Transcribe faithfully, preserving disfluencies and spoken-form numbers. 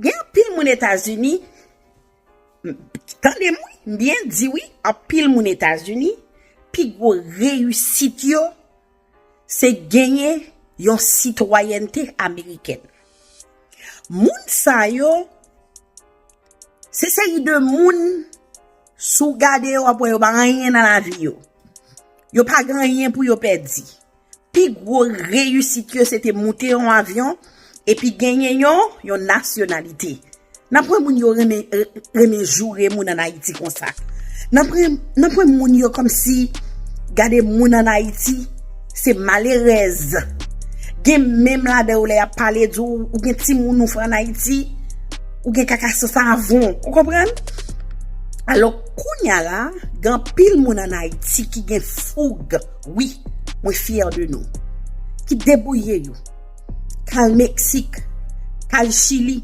Gen anpil moun Etazini, tande m wi, m byen di wi, anpil moun Etazini, pi gwo reyisit yo se genyen yon sitwayènte amerikèn. Moun sa yo se seri de moun, si w gade yo, w ap wè yo pa gen anyen nan lavi yo. Yo pa gen anyen pou yo pèdi. Pi gwo reyisit yo se te moute yon avyon epi genyen yon yon nasyonalite. Nan pwen moun yo renmen renmen joure moun ann Ayiti konsa. Nan pwen nan pwen moun yo kòmsi gade moun ann Ayiti se malerèz. Gen menm ladan yo lè y ap pale di w ou gen timoun ou fè ann Ayiti, ou gen kaka san savon. Ou konprann? Alò, kounya la, gen anpil moun ann Ayiti ki gen foug, wi, mwen fyè de nou, ki debouye yo, k al Meksik, k al Chili,